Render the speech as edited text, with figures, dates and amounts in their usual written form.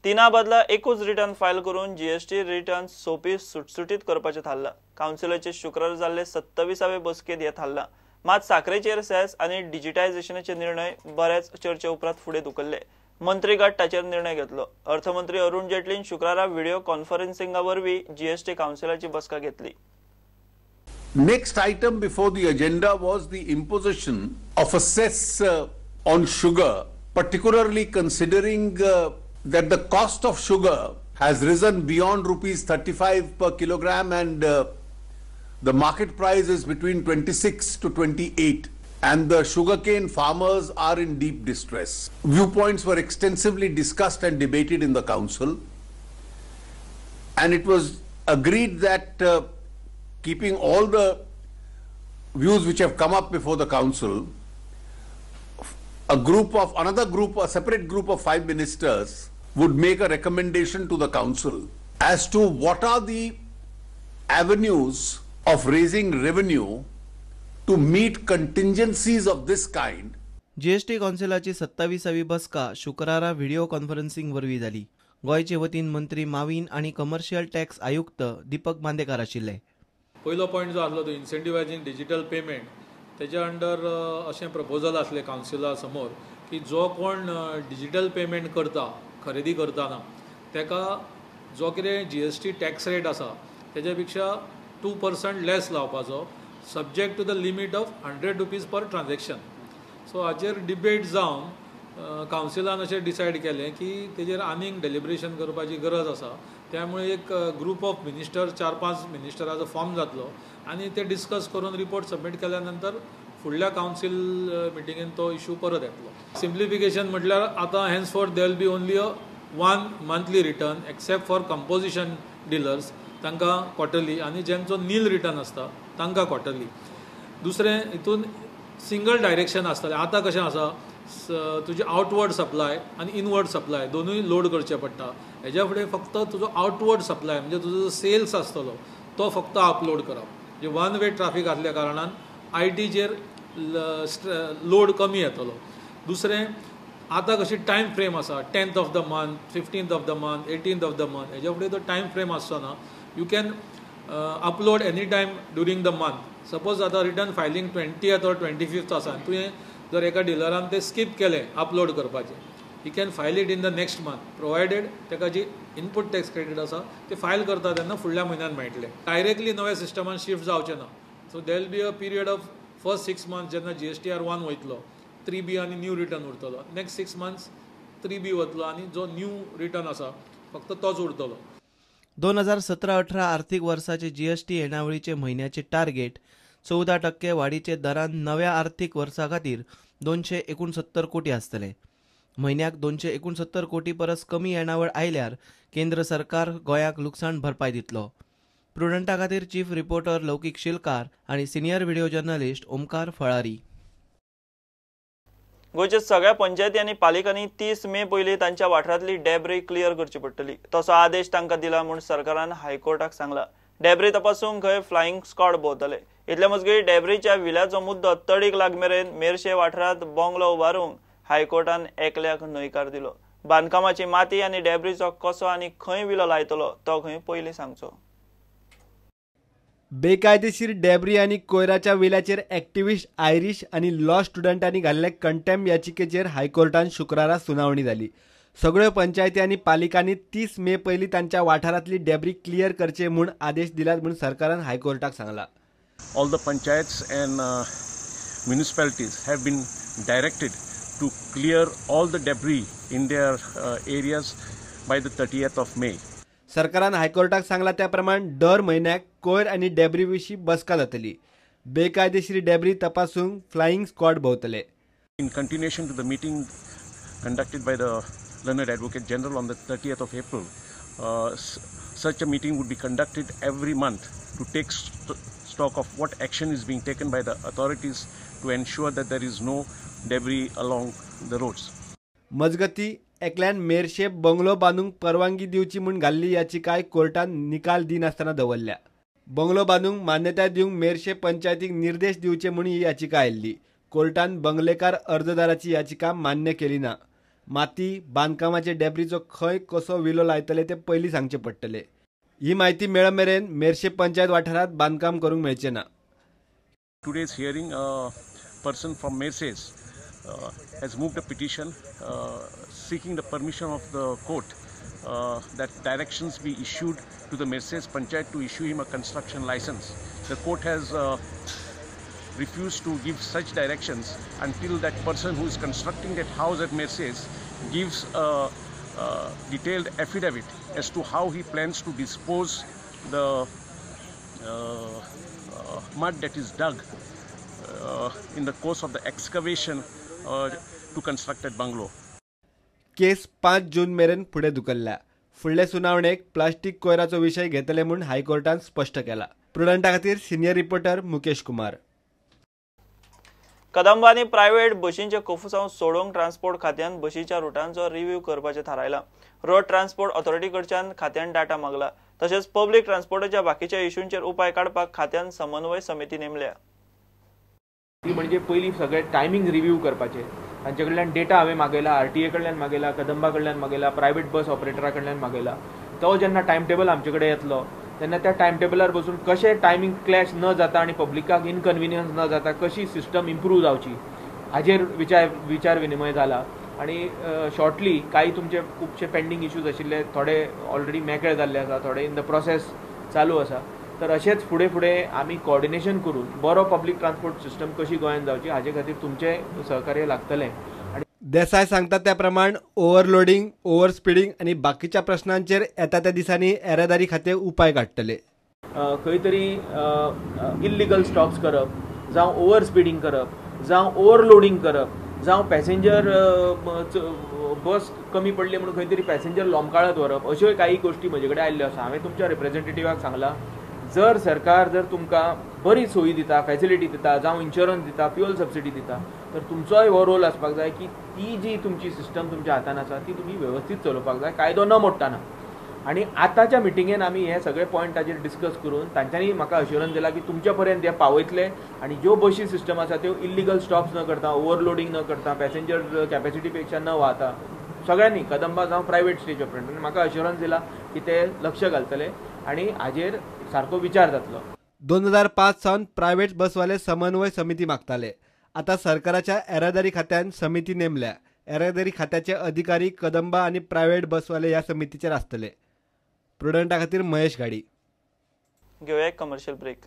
तिना बदला एकूच रिटर्न फायल करून जीएसटी रिटर्न सोपी सुटसुटीत करपाचें थारलां. कावन्सिलाचे शुक्रार जाल्ले 27वे बसकेंत हें थारलां. मात साखरेचेर सेस आनी डिजिटायझेशनाचे निर्णय बऱ्याच चर्चे उपरांत फुडें धुकल्ले. मंत्रीगट ताचेर निर्णय घेतलो. अर्थमंत्री अरुण जेटलीन शुक्रारा व्हिडिओ कॉन्फरन्सिंगा वरवीं जीएसटी कावन्सिलाची बसका घेतली. Next item before the agenda was the imposition of a cess on sugar, particularly considering that the cost of sugar has risen beyond rupees 35 per kilogram and the market price is between 26 to 28, and the sugarcane farmers are in deep distress. Viewpoints were extensively discussed and debated in the council, and it was agreed that keeping all the views which have come up before the council, a separate group of 5 ministers would make a recommendation to the council as to what are the avenues of raising revenue to meet contingencies of this kind. GST काउन्सिलाची 27वी बसका शुक्रारा video conferencing वरवीं जाली. गोंयचे वतीन मंत्री माविन आनी commercial tax आयुक्त दीपक बांदेकार आशिल्ले. पयलो पॉयंट जो आसलो तो इन्सेंटिवायझींग डिजिटल पेमेंट, तेज्या अंडर अशें प्रपोजल आसलें कावन्सिला समोर की जो कोण डिजिटल पेमेंट करता खरेदी करतना तेका जो कितें जीएसटी टॅक्स रेट आसा तेज्या पेक्षा 2% लेस लावपाचो, subject to the limit of 100 rupees per transaction. So हाचेर डिबेट जावन कावन्सिलान अशें डिसायड केलें की तेजेर आनीक डेलिब्रेशन करपाची गरज आसा. त्यामुळे एक ग्रुप ऑफ मिनिस्टर, 4-5 मिनिस्टराचो फॉर्म जातलो आनी ते डिस्कस करून रिपोर्ट सबमीट केल्या नंतर फुडल्या कावन्सील मिटिंगेन तो इशू परत येतलो. सिम्प्लिफिकेशन म्हटल्यार आतां henceforth there will be only a 1 monthly return except for composition dealers, तांकां क्वॉर्टरली, आनी ज्यांचो नील रिटर्न आसता तांकां क्वॉर्टरली. दुसरें हितून सिंगल डायरेक्शन आसतलें. आतां कशें आसा, तुजी आवटवर्ड सप्लाय आनी इनवर्ड सप्लाय दोनूय लोड करचे पडटा. हेज्या फुडें फक्त तुजो आवटवर्ड सप्लाय म्हणजे तुजो जो सेल्स आसतलो तो फक्त अपलोड करप. म्हणजे वन वे ट्राफीक आसल्या कारणान आयटीचेर लोड कमी येतलो. दुसरें आतां कशी टायम फ्रेम आसा, 10th of the month, 15th of the month, 18th of the month, हेज्या फुडें तो टायम फ्रेम आसचो ना. You can upload any time during the month. Suppose आतां return filing 20th or 25th आसा आनी तुवें जर एका डिलरान ते स्कीप केलें अपलोड करपाचें, he can file it in the next month, provided ताका जी इनपूट टॅक्स क्रेडीट आसा ते फायल करता तेन्ना फुडल्या म्हयन्यान मेळटलें. डायरेक्टली नव्या सिस्टमान शिफ्ट जावचें ना. So there will be a period of first 6 months जेन्ना GSTR 1 वयतलो, 3B आनी न्यू रिटर्न उरतलो. नेक्स्ट 6 मंथ्स 3B वतलो आनी जो न्यू रिटर्न आसा फक्त तोच उरतलो. 2017-18 आर्थिक वर्साचे जीएसटी येणावळीचे म्हयन्याचे टार्गेट 14% वाडीचे दरान नव्या आर्थिक वर्सा खातीर 269 कोटी आसतले. म्हयन्याक 269 कोटी परस कमी येणावळ आयल्यार केंद्र सरकार गोंयाक लुकसाण भरपाय दितलो. प्रुडंटा खातीर चीफ रिपोर्टर लौकीक शिलकार आनी senior video journalist Omkar Falari. गोंयच्या सगळ्या पंचायती आनी पालिकांनी 30 मे पयलीं तांच्या वाठारांतली डेब्री क्लियर करची पडटली, तसो आदेश तांकां दिला म्हूण सरकारान हायकोर्टाक सांगला. डेब्री तपासूंक खंय फ्लायिंग स्क्वॉड भोंवतले. इतले मजगतीं डेब्रीच्या विल्याचो मुद्दो तडीक लाग मेरेन मेरशे वाठारांत बंगलो उबारूंक हायकोर्टान एकल्याक न्हयकार दिलो. बांदकामाची माती आनी डेब्रीचो कसो आनी खंय विलो लायतलो तो खंय पयलीं सांगचो. बेकायदेशीर डेब्री आनी कोयराच्या विल्याचेर एक्टिविस्ट आयरीश आनी लॉ स्टुडंटांनी घाल्ले कंटेम्प्ट याचिकेचेर हायकोर्टान शुक्रारा सुनावणी जाली. सगळ्यो पंचायती आनी पालिकांनी 30 मे पयलीं तांच्या वाठारांतली डेब्री क्लियर करचे म्हूण आदेश दिल्यात म्हूण सरकारान हायकोर्टाक सांगला. All the panchayats and municipalities have been directed to clear all the debris in their areas by the 30th of May. सरकारान हायकोर्टाक सांगला त्या प्रमाण दर म्हयन्याक कोयर आनी डेब्री विशीं बसका जातली. बेकायदेशीर डेब्री तपासूंक फ्लायिंग स्क्वॉड भोंवतले. In continuation to the meeting conducted by the learned Advocate General on the 30th of April, such a meeting would be conducted every month to take stock of what action is being taken by the authorities to ensure that there is no debris along the roads. मजगती एकल्यान Merces bungalow बांदूंक परवानगी दिवची म्हूण घाल्ली याचिकाय कोर्टान निकाल दिनासतना दवरल्या. Bungalow बांदूंक मान्यताय दिवंक मेरशे पंचायतीक निर्देश दिवचे म्हूण ही याचिका आयिल्ली. कोर्टान बंगलेकार अर्जदाराची याचिका मान्य केली ना. माती बांदकामाचे डेब्रीचो खंय कसो विलो लायतले ते पयलीं सांगचें पडटलें. ही म्हायती मेळ मेरेन मेरशे पंचायत वाठारांत बांदकाम करूंक मेळचें ना. Today's hearing, a person from Merces has moved a petition seeking the permission of the court that directions be issued to the Merces Panchayat to issue him a construction license. The court has refused to give such directions until that person who is constructing that house at Merces gives a detailed affidavit as to how he plans to dispose the mud that is dug in the course of the excavation to construct that bungalow. Case 5 जून मेरेन फुडें धुकल्ल्या. फुडले सुनावणेक plastic कोयराचो विशय घेतले म्हूण हायकोर्टान स्पश्ट केला. प्रुडंटा खातीर senior reporter Mukesh Kumar. Kadamba आनी प्रायव्हेट बशींचे कोफुसांव सोडोवंक ट्रान्सपोर्ट खात्यान बशीच्या रुटांचो रिव्ह्यू करपाचें थारायलां. रोड ट्रान्सपोर्ट ऑथॉरिटी कडच्यान खात्यान डाटा मागला. तशेंच पब्लीक ट्रान्सपोर्टाच्या बाकीच्या इश्यूंचेर उपाय काडपाक खात्यान समन्वय समिती नेमल्या. ती म्हणजे पयलीं सगळे टायमींग रिव्ह्यू करपाचे. तांचे कडल्यान डेटा हांवें मागयला, आरटीए कडल्यान मागयला, कदंबा कडल्यान मागयला, प्रायव्हेट बस ऑपरेटरा कडल्यान मागयला. तो जेन्ना टायम टेबल आमचे कडेन येतलो तेन्ना त्या टायम टेबलार बसून कशें टायमींग क्लॅश न जाता आनी पब्लिकाक इनकन्विनियन्स न जाता कशी सिस्टम इम्प्रूव जावची हाजेर विचार विनिमय जाला. आनी शॉर्टली कांय तुमचे खुबशे पेंडींग इश्यूज आशिल्ले थोडे ऑलरेडी मेकळे जाल्ले आसा, थोडे इन the process चालू आसा. तर अशेंच फुडें फुडें आमी कोऑर्डिनेशन करून बरो पब्लीक ट्रान्सपोर्ट सिस्टम कशी गोंयांत जावची हाजे खातीर तुमचें सहकार्य लागतलें. आनी देसाय सांगता त्या प्रमाण ओव्हरलोडींग, ओव्हर स्पिडींग आनी बाकीच्या प्रश्नांचेर येता त्या दिसांनी येरादारी खातें उपाय काडटले. खंय तरी इल्लिगल स्टॉप्स करप, जावं ओव्हर स्पिडींग करप, जावं ओव्हरलोडींग करप, जावं पॅसेंजर बस कमी पडली म्हणून खंय तरी पॅसेंजर लोंबकाळत व्हरप, अश्योय काही गोश्टी म्हजे कडेन आयिल्ल्यो आसा. हांवें तुमच्या रिप्रेझेंटेटिवाक सांगलां, जर सरकार जर तुमकां बरी सोयी दिता, फॅसिलिटी दिता, जावं इन्शुरन्स दिता, फ्युअल सबसिडी दिता, तर तुमचोय हो रोल आसपाक जाय की ती जी तुमची सिस्टम तुमच्या हातान आसा ती तुमी वेवस्थीत चलोवपाक जाय, कायदो न मोडटाना. आनी आतांच्या मिटिंगेन आमी हे सगळे पॉयंट ताजेर डिस्कस करून तांच्यांनी म्हाका अश्युरन्स दिला की तुमच्या पर्यंत हे पावयतले आनी ज्यो बशी सिस्टम आसा त्यो इल्लिगल स्टॉप्स न करता, ओव्हरलोडींग न करता, पॅसेंजर कॅपेसिटी पेक्षा न वाहता, सगळ्यांनी कदंबा जावं प्रायवेट स्टेज ऑपरेटर म्हाका अश्युरन्स दिला की ते लक्ष घालतले आनी हाजेर सारको विचार जातलो. 2005 सावन प्रायव्हेट बसवाले समन्वय समिती मागताले. आता सरकाराच्या येरादारी खात्यान समिती नेमल्या. येरादारी खात्याचे अधिकारी कदंबा आनी प्रायव्हेट बसवाले ह्या समितीचेर आसतले. प्रुडंटा खातीर महेश गाडी. घेवया एक कमर्शियल ब्रेक.